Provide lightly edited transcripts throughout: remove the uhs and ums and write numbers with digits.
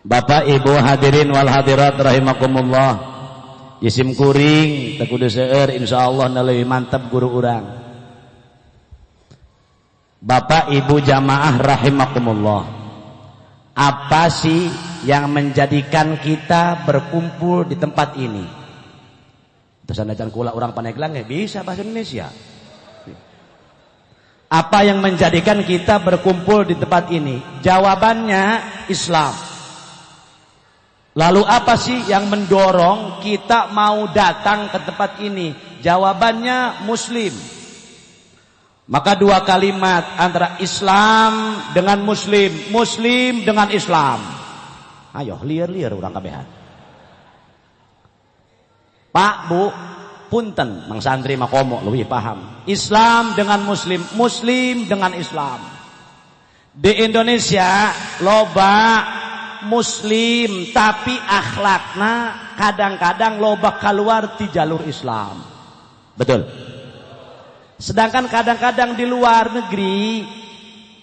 Bapak Ibu hadirin wal hadirat rahimakumullah. Jisim kuring teu kudu seueur, insyaallah na leuwih mantep guru urang. Bapak Ibu jamaah rahimakumullah. Apa sih yang menjadikan kita berkumpul di tempat ini? Terus anda can kula orang Pandeglang ya bisa bahasa Indonesia. Apa yang menjadikan kita berkumpul di tempat ini? Jawabannya Islam. Lalu apa sih yang mendorong kita mau datang ke tempat ini? Jawabannya Muslim. Maka dua kalimat antara Islam dengan Muslim, Muslim dengan Islam. Ayo liar-liar urang kabehan. Pak, Bu, punten, mang santri mah komo leuwih paham. Islam dengan Muslim, Muslim dengan Islam. Di Indonesia loba Muslim tapi akhlakna kadang-kadang loba keluar di jalur Islam. Betul. Sedangkan kadang-kadang di luar negeri,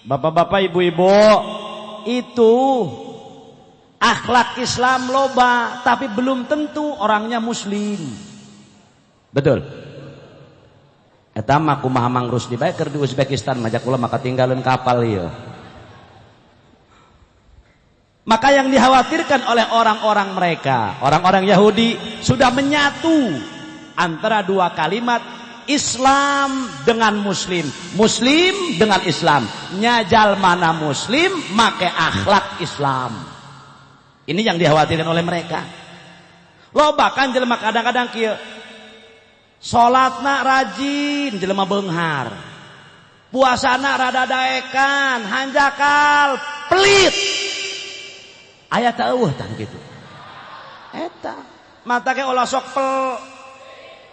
bapak-bapak, ibu-ibu, itu akhlak Islam loba tapi belum tentu orangnya Muslim. Betul. Eta mah kumaha Mang Rusdi bae keur di Uzbekistan majak kula maka tinggalin kapal ieu. Maka yang dikhawatirkan oleh orang-orang mereka, orang-orang Yahudi sudah menyatu antara dua kalimat Islam dengan Muslim, Muslim dengan Islam. Nyajal mana Muslim make akhlak Islam. Ini yang dikhawatirkan oleh mereka. Loba kan jelema kadang-kadang kieu salatna rajin jelema beunghar. Puasana rada daekan, hanjakal, pelit. Aya teu eueuh tah kitu. Eta mata ke ulah sok pel.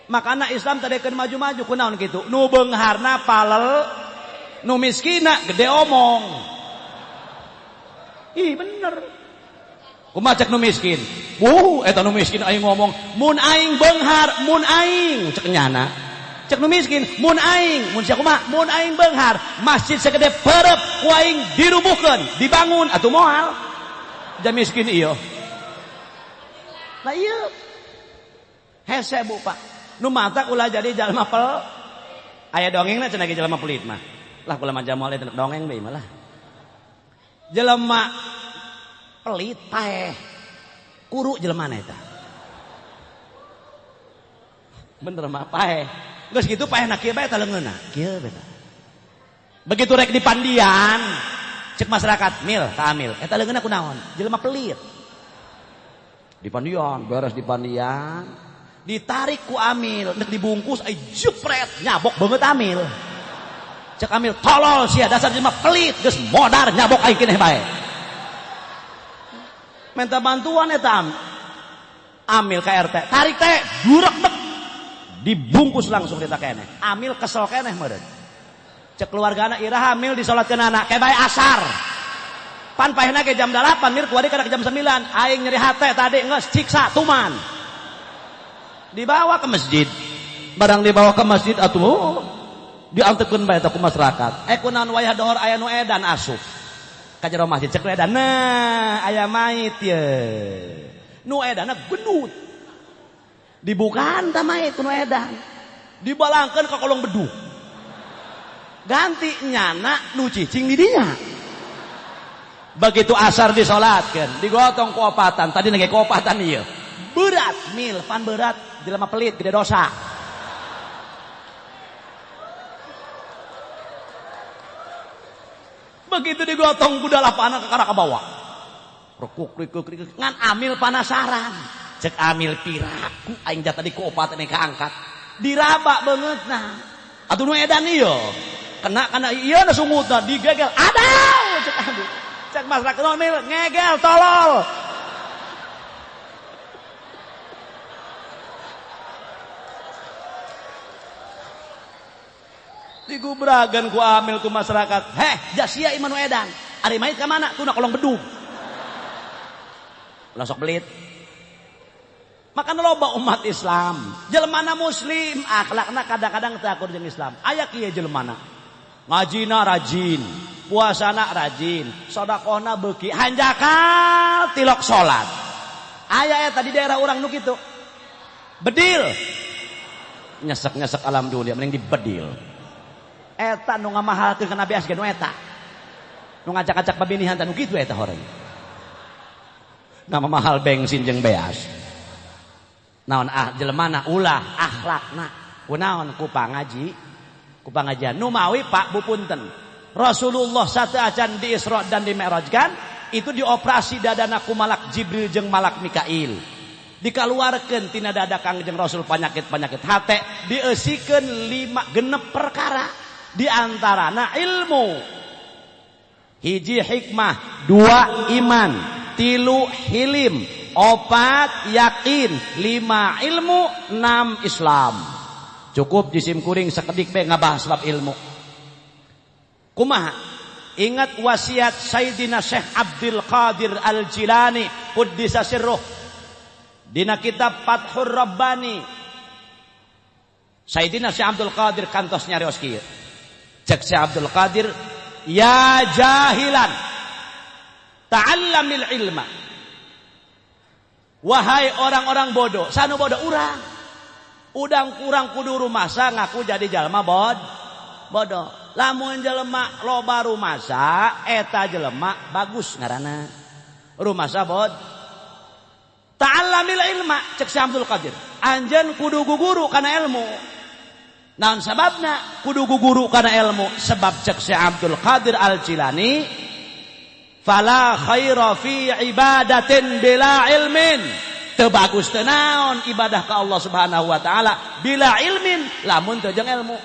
Makana Islam tadi keur maju-maju kunaon kitu. Nu beungharna palel, nu miskina gede omong. Ih bener. Kumaha cek nu miskin? Wuh, eta nu miskin aing ngomong, mun aing beunghar, mun aing cek nyana. Cek nu miskin, mun aing, mun sia kumaha? Mun aing beunghar, masjid segede perep ku aing dirubuhkeun, dibangun atuh moal. Ja miskin ieu. Lah ieu. Hese Bu Pak. Nu matak ulah jadi jalma pel. Aya dongengna cenah ge jalma pelit mah. Lah kula mah jamal eta dongeng bae mah lah. Jelema pelit paeh. Kuru jelema eta. Bener mah paeh. Geus kitu paehna kieu bae ta leungeunna. Kieu bae ta. Begitu rek dipandian, cek masyarakat mil ka amil. Eta leungeunna kunaon? Jelema pelit. Dipandian, beres dipandian, ditarik ku amil, nek dibungkus ai jepret, nyabok banget amil. Cek amil tolol sia dasar jelema pelit, geus modar nyabok aing keneh bae. Minta bantuan eta amil ka RT, tarik teh, durek bek. Dibungkus langsung eta keneh. Amil kesel keneh meureun. Cek keluargana iraha amil disolatkeun anak, ke bae asar. Pan paehna ge jam 8, mir kuari kana jam 9, aing nyeri hate tadi geus ciksa tuman. Dibawa ke masjid. Barang dibawa ke masjid atuh diantekeun bae eta ku masyarakat. Kunaon wayah dohor aya nu edan asup. Ka jero masjid cek nu edan, nah aya mait ye. Nu edanna gendut. Dibukaan ta mait ku nu edan. Dibalangkeun ka kolong beduk. Ganti nyana nu cicing di dinya. Begitu asar disolatkeun, digotong ku opatan, tadi nage ku opatan ieu. Berat mil, pan berat, jelema pelit gede dosa. Begitu digotong ku dalapanan ke kana ka bawah. Rekuk rikuk rikuk ngan amil panasaran. Cek amil piraku aing jatah tadi ku opatan kaangkat. Diraba beungeutna. Atuh nu edan ieu. Kena kana ieu na sungutna digegel. Aduh cek amil. Cek masyarakat amil ngegel tolol. Digubragan ku amil ku masyarakat. Heh, jasia imanu edan. Ari mait ka mana? Tuna kolong bedug. Ulah sok belit. Maka loba umat Islam, jelemana muslim, akhlakna kadang-kadang teu akur jeung Islam. Aya kieu jelemana. Ngajina rajin, puasana rajin, sedekahna beuki, hanjakal tilok salat. Aya eta di daerah urang nu kitu. Bedil. Nyesek-nyesek alam dunia mending dibedil. Eta nu ngamahalkeun kana beas ge nu eta. Nu ngajak-ajak babinihan teh nu kitu eta horeng. Nama mahal bensin jeung beas. Naon ah jelemana ulah akhlakna. Kunaon ku pangaji? Ku pangajian. Nu mawi Pak Bu punten. Rasulullah sateuacan di Isra dan di Mi'rajkan itu dioperasi dadana ku malak Jibril jeung malak Mikail. Dikaluarkeun tina dada Kangjeng Rasul penyakit-penyakit hate, dieusikeun 5 genep perkara. Di antarana ilmu. Hiji hikmah, 2 iman, 3 hilim, 4 yakin, 5 ilmu, 6 Islam. Cukup jisim kuring sekedik be ngabahas bab ilmu. Kumaha? Ingat wasiat Sayyidina Syekh Abdul Qadir Al-Jilani quddisa sirruh. Dina kitab Fathur Rabbani. Sayyidina Syekh Abdul Qadir kantos nyarios kieu. Cek Syekh Abdul Qadir, ya jahilan ta'allamil ilma. Wahai orang-orang bodoh, sanu bodoh urang. Udang kurang kudu rumasa ngaku jadi jalma bodoh. Lamun jelema loba rumasa eta jelema bagus ngaranna. Rumasa bod. Ta'allamil ilma cek Syekh Abdul Qadir. Anjeun kudu guguru kana ilmu. Naon sababna kudu guguru kana ilmu? Sebab cek Syekh Abdul Qadir Al-Jilani, fala khaira fi ibadatin bila ilmin. Teu bagus teu naon ibadah ka Allah Subhanahu wa taala bila ilmin lamun teu jeung ilmu.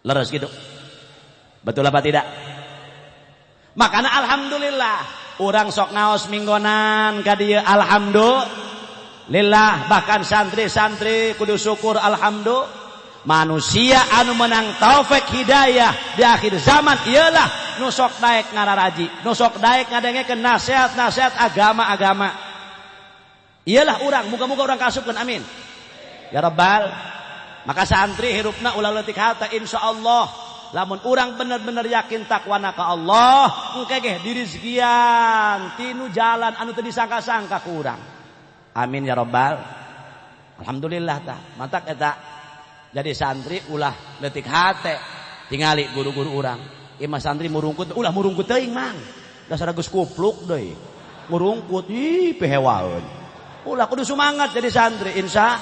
Leres gitu. Betul apa tidak? Makana alhamdulillah urang sok ngaos minggonan ka dieu alhamdulillah, bahkan santri-santri kudu syukur alhamdulillah. Manusia anu menang taufik hidayah di akhir zaman ialah nu sok daek ngararaji, nu sok daek ngadengekeun nasihat-nasihat agama-agama. Iyalah urang, muga-muga urang kasupkeun amin. Ya Rabbal. Maka santri hirupna ulah leutik hate insyaallah. Lamun urang bener-bener yakin takwana ka Allah, engke ge dirizkian tinu jalan anu teu disangka-sangka ku urang. Amin ya Rabbal. Alhamdulillah tah. Matak eta jadi santri ulah leutik hate. Tingali guru-guru urang. Imah santri murungkut, ulah murungkut teuing mang. Dasar geus kupluk deui. Murungkut ih pihewaeun. Ulah kudu semangat jadi santri insya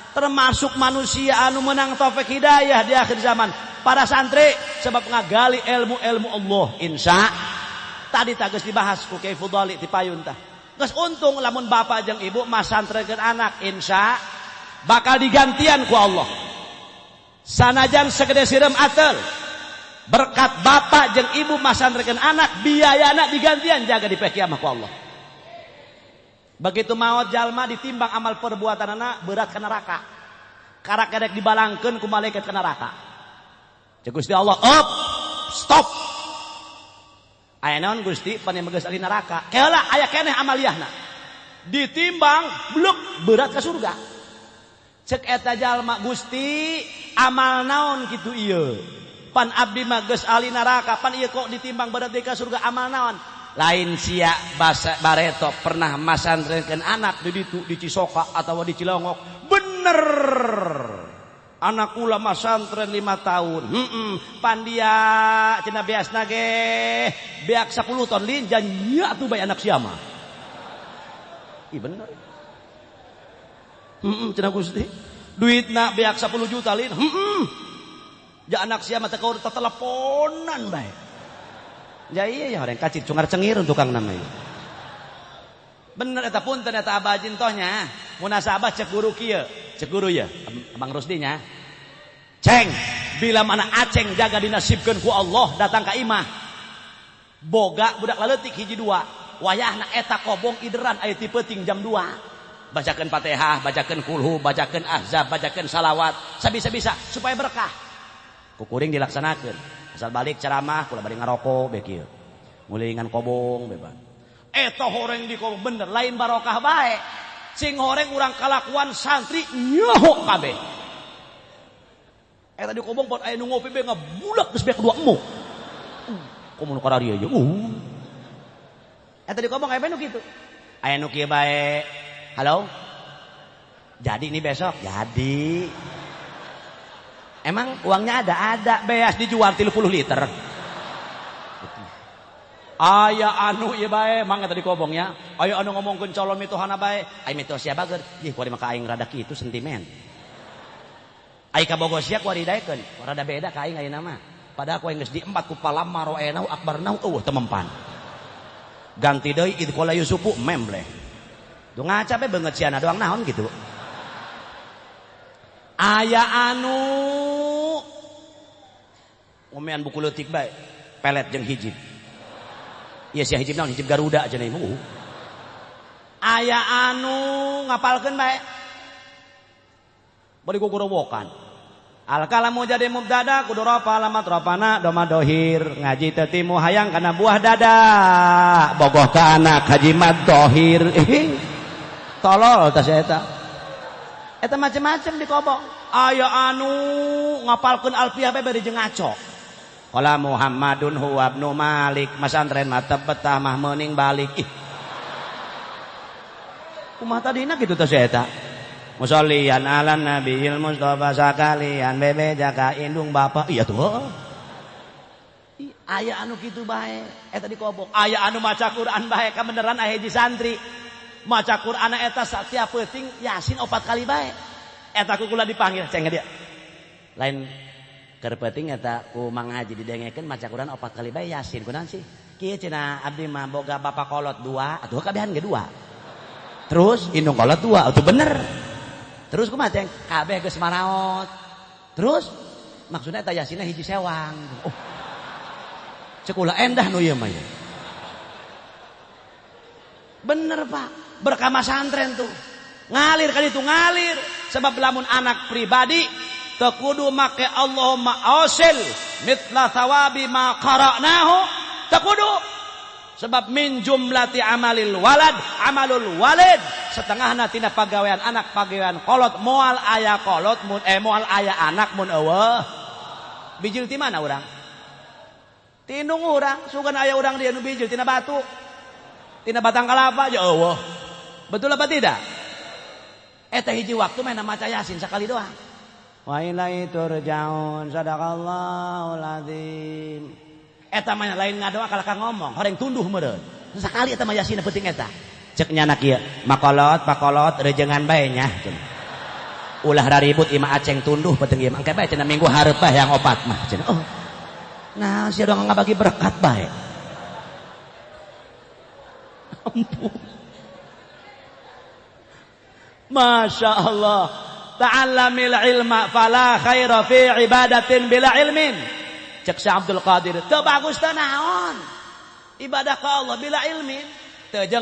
termasuk manusia anu menang taufik hidayah di akhir zaman para santri sebab ngagali ilmu-ilmu Allah insya tadi tak geus dibahas ku Kiai Fudhali ti payun tah geus untung lamun bapak jeung ibu masantrekeun anak insya bakal digantian ku Allah sanajan segede sireum atel berkat bapak jeung ibu masantrekeun anak biayana digantian jaga di peh kiamah ku Allah. Begitu maot jalma ditimbang amal perbuatan anak berat ke neraka. Karak kerek dibalangkeun ku malaikat ke neraka. Cek Gusti Allah, up, stop. Aya naon Gusti pan geus ahli neraka. Keula aya keneh amaliyahna. Ditimbang bluk berat ke surga. Cek eta jalma Gusti amal naon kitu ieu? Pan abdi mah geus ahli neraka, pan ieu kok ditimbang berat ke surga amal naon? Lain sia basa bareto pernah masantrenkeun anak di ditu di Cisoka atau di Cilongok. Bener. Anak kula masantren 5 tahun. Pandia cenah beasna ge beak 10 ton lin nya atuh bae anak sia mah. Ih bener. Cenah Gusti. Duitna beak 10 juta lin. Ja anak sia mah teh kaur teteleponan bae. Ya iya ya orang kacir cungar cengir tukang namanya. Bener eta punten eta abah jintohnya. Munasabah cek guru kieu, cek guru ya, Abang Rusdi nya. Ceng, bila mana aceng jaga dinasibkeun ku Allah datang ka imah. Boga budak laleutik hiji dua. Wayahna eta kobong ideran aya ti peuting jam 2. Bacakeun Fatihah, bacakeun kulhu, bacakeun ahzab, bacakeun salawat, sabisa-bisa supaya berkah. Ku kuring dilaksanakeun. Asal balik ceramah kula bari ngarokok be kieu. Ngulingan kobong bebas. Eta horeng di kobong bener lain barokah bae. Sing horeng urang kalakuan santri nyaho kabeh. Eta di kobong pot aya nu ngopi be ngabulak geus beak dua emuk. Komo nu kararieu ye. Eta dikobong aya nu kitu. Aya nu kieu bae. Halo? Jadi ini besok? Jadi. Emang uangnya ada? Ada. Beas dijual 30 liter. Aya anu ieu bae, mangga tadi kobong ya. Aya anu ngomongkeun calon mitohana bae. Ai mitoh sia bager. Ih kuari mah ka aing rada kitu sentimen. Ai ka bogo sia kuari daekeun. Rada beda ka aing ayeuna mah. Padahal ku aing geus diembat ku palamma roenahu akbarnahu eueuh teu mempan. Ganti deui id qala Yusufu membleh. Duh ngaca bae beungeut siana doang naon kitu. Aya anu ngomean buku leutik bae, pelet jeung hijib. Iya sia hijib naon hijib Garuda cenah ieu. Aya anu ngapalkeun bae. Bari gogorowokan. Al kalamu jadi mubtada kudu rafa alamat rafana doma dohir ngaji teu timu hayang kana buah dada bogoh ka anak haji mad dohir. Tolol tah sia eta. Eta macem-macem dikobong. Aya anu ngapalkeun alfiah bae bari jeung ngaco. Qala Muhammadun huwa ibnu Malik masantren mah teu betah mah meuning balik. Ih. Kumaha tadina kitu teh sia eta? Musollian ala nabiyil mustafa sakalian bebe jaka indung bapa. Iya tuh. Aya anu kitu bae eta dikobong. Aya anu maca Quran bae kabeneran aya hiji santri. Maca Quran eta satiap peuting Yasin 4 kali bae. Eta ku kula dipanggil ceng dia. Lain keur peuting eta ku Mang Haji didengekeun maca Quran 4 kali bae Yasin kunaon sih? Kieu cenah abdi mah boga bapa kolot 2, atuh kabehan ge 2. Terus indung kolot 2, atuh bener. Terus kumaha ceng? Kabeh geus maraot. Terus maksudna eta Yasinna hiji sewang. Oh. Cek ulah endah nu ieu mah ye. Bener Pak. Berkah masantren tuh ngalir kali itu ngalir sebab lamun anak pribadi teu kudu make Allahumma ausil mithla thawabi ma qara'nahu teu kudu sebab min jumlati amalil walad amalul walid setengahna tina pagawean anak pagawean kolot moal aya kolot mun moal aya anak mun eueuh bijil ti mana urang tinung urang sugan aya urang dia nu bijil tina batu tina batang kalapa ya eueuh. Betul apa tidak? Eta hiji waktu main maca Yasin sekali doang. Wa ilaihi turja'un sadaqallahul azim. Eta mah lain ngadoa kalah ka ngomong, horeng tunduh meureun. Sekali eta mah Yasin penting eta. Cek nyanak ieu, makolot pakolot rejengan bae nya. Ulah raribut imah aceng tunduh penting ieu. Engke bae cenah minggu hareup bae yang opat mah cenah. Oh. Nah, sia doang ngabagi berkat bae. Ampun. Masya Allah. Ta'allamil ilma fala khaira fi ibadatin bila ilmin. Cek Syekh Abdul Qadir, teu bagus teu naon ibadah ka Allah bila ilmin, teu jeung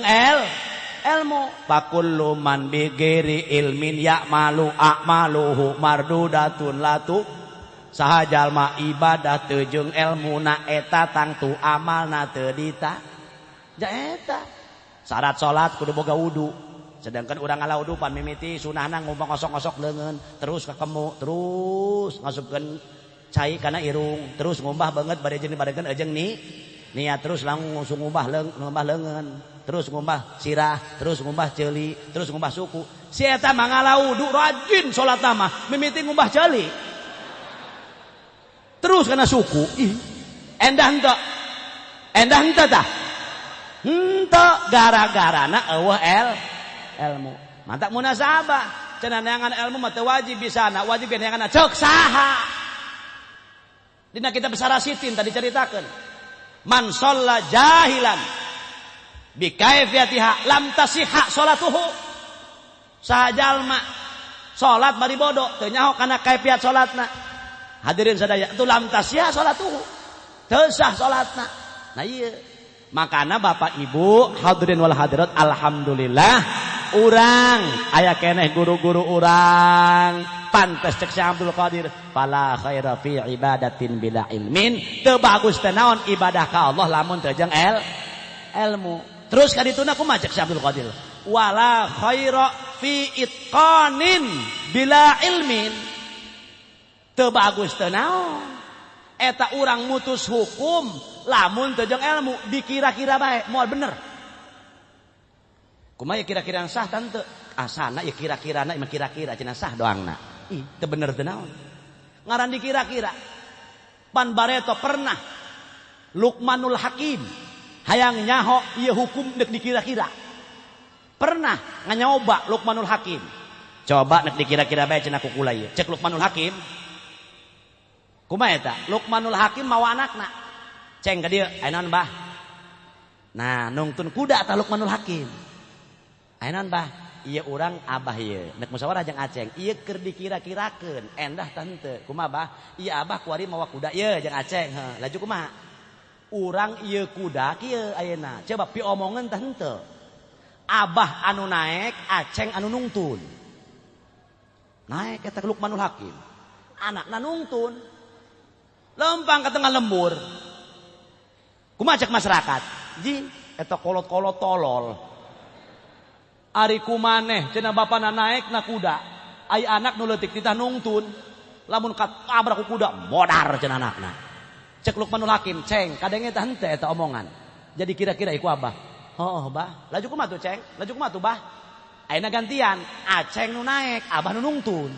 ilmu. Fakullu man bi ghairi ilmin ya'malu a'maluhu mardudatun latu. Saha jalma ibadah teu jeung elmuna eta tangtu amalna teu dita. Ja eta. Syarat salat kudu boga wudu. Sedangkan urang ngala wudu pan mimiti sunahna ngumpang ngosok-ngosok leungeun, terus kakemu, terus ngasupkeun cai kana irung, terus ngumbah beungeut bade jeung dibarekeun ejeung ni niat terus langsung ngumbah leungeun, terus ngumbah sirah, terus ngumbah ceuli, terus ngumbah suku. Si eta mah ngala wudu rajin salatna mah, mimiti ngumbah ceuli. Terus kana suku. Ih, endah henteu. Endah henteu tah? Henteu gara-garana eueuh ilmu. Mantak munasabah. Cenah neangan ilmu mah teu wajib bisana, wajib neangan ceuk saha. Dina kitab Sarasitin tadi caritakeun. Man shalla jahilan bi kaifiyatiha lam tasihha sholatuhu. Saha jalma salat bari bodoh teu nyaho kana kaifiat salatna. Hadirin sadaya, itu lam tasihha sholatuhu. Teu sah salatna. Nah ieu. Makana Bapak Ibu hadirin wal hadirat alhamdulillah urang aya keneh guru-guru urang pantes cek Syekh Abdul Qadir fala khaira fi ibadatin bila ilmin teu bagus teh naon ibadah ka Allah lamun teu jeung ilmu. Terus kadituna kumaha cek Syekh Abdul Qadir wala khaira fi itqanin bila ilmin teu bagus teh naon Eta urang mutus hukum lamun teu jeung ilmu dikira-kira bae moal bener. Kumaha ya kira-kira sah tante? Asana ya kira-kirana mah kira-kira cenah sah doangna. Ih, teu bener teu naon. Ngaran dikira-kira. Pan bareto pernah Luqmanul Hakim hayang nyaho ieu hukum deuk dikira-kira. Pernah nganyoba Luqmanul Hakim. Coba nek dikira-kira bae cenah kukula ieu. Cek Luqmanul Hakim. Kumaha eta? Luqmanul Hakim mawa anakna. Ceng ka dieu, aya naon bah? Nah, nungtun kuda tah Luqmanul Hakim. Aya naon bah? Ieu urang abah ieu. Nek musyawarah jeung Aceng, ieu keur dikira-kirakeun, endah tah henteu. Kumaha bah? Ieu abah kuari mawa kuda ieu jeung Aceng, heuh. Laju kumaha? Urang ieu kuda kieu ayeuna. Coba piomongeun tah henteu. Abah anu naek, Aceng anu nungtun. Naek eta Luqmanul Hakim. Anakna nungtun. Lempang ke tengah lembur. Kumaha cek masyarakat? Ji, eta kolot-kolot tolol. Ari kumaneh cenah bapana naek na kuda. Ai anak nu leutik titah nungtun. Lamun katabrak ku kuda modar cenah anakna. Cek Luqmanul Hakim, ceng, kadenge tah henteu eta omongan. Jadi kira-kira iku abah. Heuh, bah. Laju kumaha tuh, Ceng? Laju kumaha tuh, bah? Ayeuna gantian, Aceng nu naek, abah nu nungtun.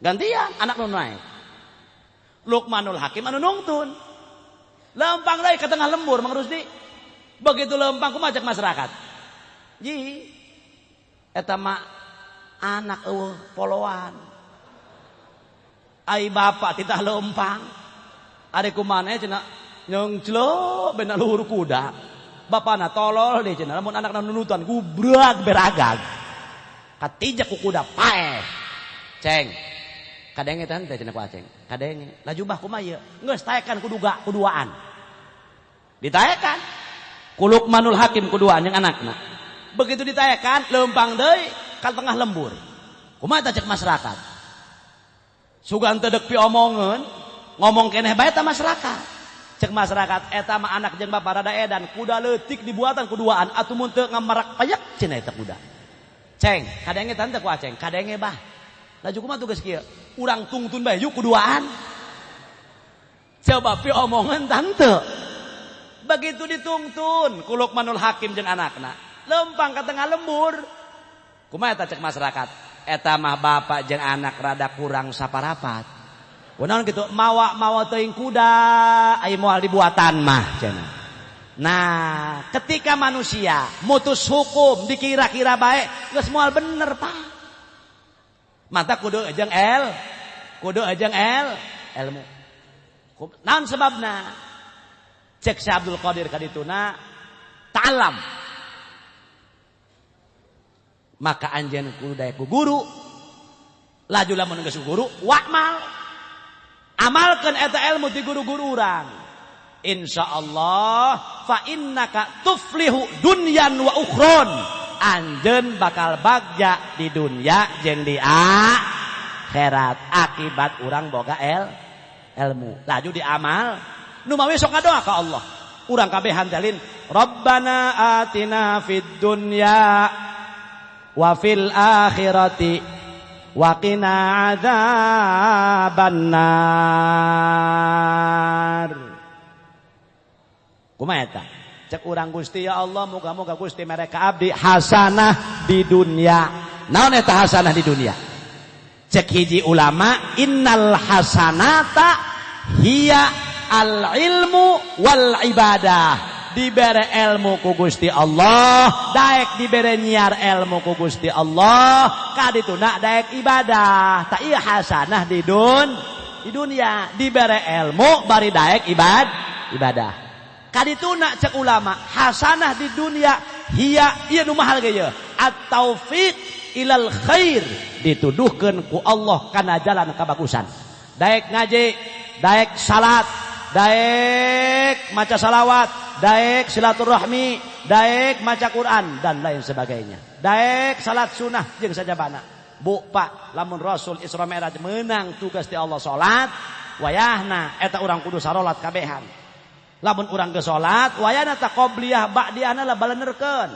Gantian anak nu naek. Luqmanul Hakim anu nungtun. Lempang deui ke tengah lembur Mang Rusdi. Begitu lempang kumaha cek masyarakat? Ji, eta mah anak eueuh poloan. Ai bapak titah lempang. Ari kumaneh cenah nyeungcleuh bena luhur kuda. Bapana tolol deh cenah lamun anakna nunutan gubrag beragag. Katijak ku kuda paeh. Ceng. Kadenge teh henteu cenah ku Aceng. Kadenge. Laju bah kumaha ieu? Geus taekan kuduga kuduaan. Ditaekan. Ku Luqmanul Hakim kuduaan jeung anakna. Begitu ditaekan leumpang deui ka tengah lembur. Kumaha tah cek masyarakat? Sugan teu deuk piomongeun, ngomong keneh bae ta masyarakat. Cek masyarakat eta mah anak jeung bapa rada edan, kuda leutik dibuatan kuduaan atuh mun teu ngamarak payak cenah eta kuda. Ceng, kadenge teh henteu ku Aceng, kadenge bah. Laju kumaha tugas kieu? Urang tungtun bae yuk kuduaan. Coba piomongeun tante. Begitu ditungtun ku Luqmanul Hakim jeung anakna, lempang ka tengah lembur. Kumaha eta cek masyarakat? Eta mah bapak jeung anak rada kurang saparapat. Kunaon kitu? Mawa-mawa teuing kuda, ai moal dibuatan mah cenah. Nah, ketika manusia mutus hukum dikira-kira bae, geus moal bener, Pak. Mata kudu jeung el, kudu jeung el, ilmu. Naon sebabna? Cek Syekh Abdul Qadir kadituna ta'alam. Maka anjeun kudu daek ku guru. Laju lamun geus guru, wa'mal. Amalkeun eta ilmu ti guru-guru urang. Insyaallah fa innaka tuflihu dunyan wa ukhron. Anjeun bakal bagja di dunia jeung di akhirat akibat urang boga ilmu. Laju diamal, nu mawi sok ngadoa ka Allah. Urang kabeh handelin Rabbana atina fid dunya wa fil akhirati wa qina adzabannar. Kumaha eta? Cek urang Gusti ya Allah, moga-moga Gusti mereka abdi hasanah di dunia. Naon eta hasanah di dunia? Cek hiji ulama, innal hasanata hiya al ilmu wal ibadah. Dibere ilmu ku Gusti Allah, daek dibere nyiar ilmu ku Gusti Allah, kadituna daek ibadah. Tak ieu hasanah di dunia, dibere ilmu bari daek ibadah. Kadituna cek ulama, hasanah di dunia hiya ieu nu mahal ge ieu. At-taufiq ilal khair, dituduhkeun ku Allah kana jalan kabagusan. Daek ngaji, daek salat, daek maca salawat, daek silaturahmi, daek maca Quran dan lain sebagainya. Daek salat sunah jeung sajabana. Bu Pak, lamun Rasul Isra Mi'raj menang tugas ti Allah salat, wayahna eta urang kudu sarolat kabehan. Lamun urang geus salat, wayahna ta qobliyah ba'diyahna lah balenerkeun.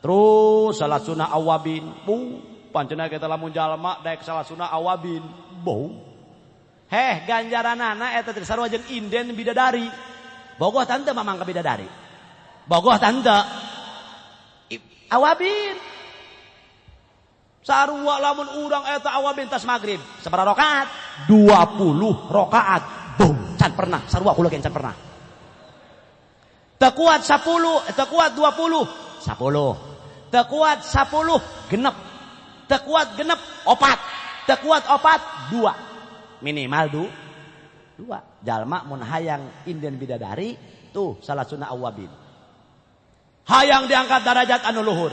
Terus salat sunah awabin, bu pancena kita lamun jalma daek salat sunah awabin, bau. Heh ganjaranana eta teh sarua jeung inden bidadari. Bogoh tante mamang ka bidadari. Bogoh tante. Awabin. Sarua lamun urang eta awabin tas magrib. Sabaraha rakaat? 20 rakaat. Boom, can pernah. Sarua kula ge can pernah. Teu kuat 10, teu kuat 20, 10. Teu kuat 10, genep. Teu kuat genep, 4. Teu kuat 4, 2. Minimal 2. Jalma mun hayang inden bidadari tuh salat sunnah awabin. Hayang diangkat darajat anu luhur.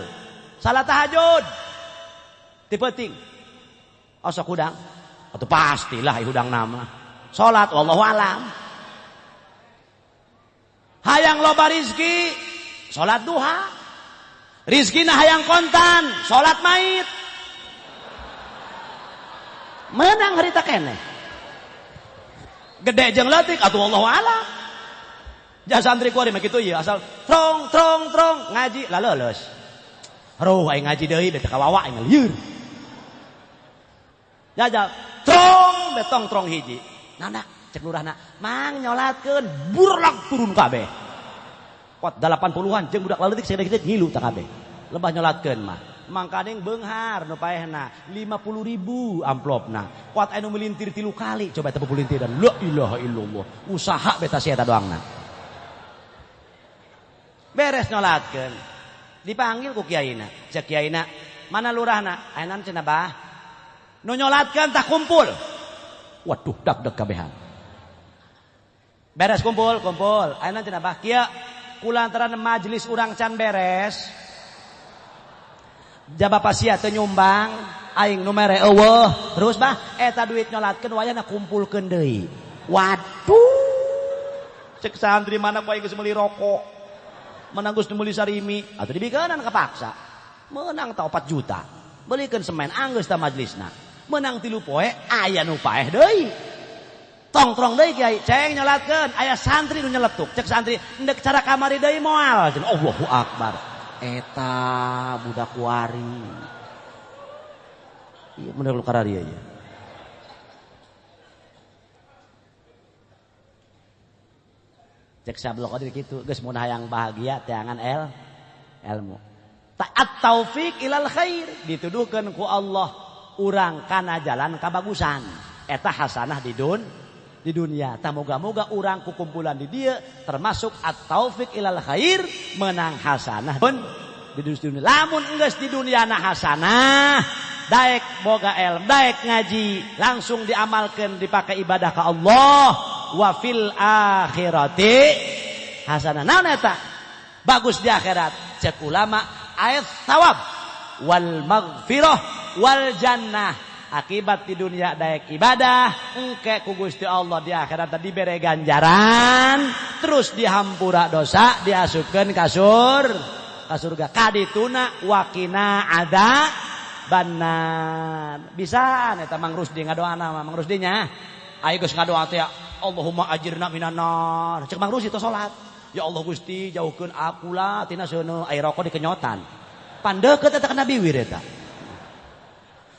Salat tahajud. Ti peuting. Osok hudang. Atuh pastilah hudang nama. Salat wallahu alam. Hayang loba rizki, salat duha. Rizkina hayang kontan, salat mait. Menang harita keneh. Gede jeung leutik atuh wallahu alam. Ja santri kuari mah kitu ieu asal trong trong trong ngaji laleuleus. Aduh aing ngaji deui beh teu kawawa aing lieur. Jajal trong betong trong hiji. Nana cek lurahna, mang nyolatkeun burlak turun kabeh. Pot 80-an jeung budak leutik sagede-gede ngilu tah kabeh. Lebah nyolatkeun mah. Mangkaning beunghar nu paehna 50.000 amplopna. Kuat anu melintir 3 kali coba eta pelintiran. La ilaha illallah. Usaha beta sia eta doangna. Beres nyolatkeun. Dipanggil ku kiaina. Cek kiaina, mana lurahna? Ayeuna cenah bah. Nu nyolatkeun tah kumpul. Waduh dag-deg kabehan. Beres kumpul, kumpul. Ayeuna cenah bah kieu kulantaran majelis urang can beres. Jaba sia teu nyumbang, aing nu mere eueuh. Terus bah eta duit nyolatkeun wayahna kumpulkeun deui. Waduh. Cek santri mana ku aing geus meuli rokok. Menang geus meuli sarimi, atuh dibikeunan kapaksa. Menang ta 4 juta. Belikeun semen anggeus ta majelisna. Menang 3 poe aya nu paeh deui. Tongtrong deui kiai, ceng nyolatkeun, aya santri nu nyeletuk. Cek santri, endek cara kamari deui moal. Allahu akbar. Eta budak kuari. Iya bener lu kararia ya. Cek Syabdul Qadir kitu, geus mun hayang bahagia teangan ilmu. Ta'at taufik ilal khair, dituduhkeun ku Allah urang kana jalan kabagusan. Eta hasanah di dunia. Tah moga-moga urang kukumpulan di dieu termasuk at-taufik ilal khair menang hasanah pun di dunia. Lamun enggeus di dunia na hasanah, daek boga ilmu, daek ngaji, langsung diamalkeun dipakai ibadah ka Allah. Wa fil akhirati hasanah. Naon eta? Bagus di akhirat. Cek ulama ayat thawab wal maghfirah wal jannah. Akibat di dunia daek ibadah, engke ku Gusti Allah di akhirat dibere ganjaran, terus dihampura dosa, diasupkeun ka surga. Kadituna waqina ada bannar. Bisa eta Mang Rusdi ngadoana mah, Mang Rusdi nya. Ayo geus ngadoa teh, Allahumma ajirna minan nar. Cek Mang Rusdi teh salat. Ya Allah Gusti, jauhkeun aku lah tina seuneu ai rokok dikenyotan. Pandeukeut eta kana biwir eta.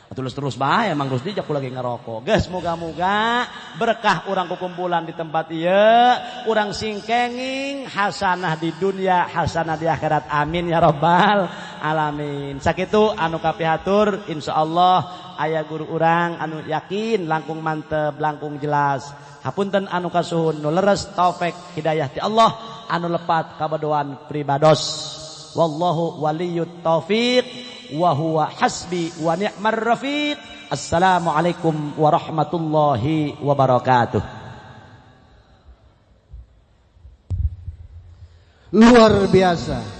Terus-terus bae Mang Rusdi jaku lagi ngerokok. Geus moga-moga berkah urang kukumpulan di tempat ieu, urang singkenging hasanah di dunia, hasanah di akhirat. Amin ya rabbal alamin. Sakitu anu kapihatur, insyaallah aya guru urang anu yakin langkung mantep, langkung jelas. Hapunten anu kasuhun nu leres taufik hidayah ti Allah anu lepat kabadoan pribados. Wallahu waliyut taufiq wa huwa hasbi wa ni'mar rafiq. Assalamualaikum warahmatullahi wabarakatuh. Luar biasa.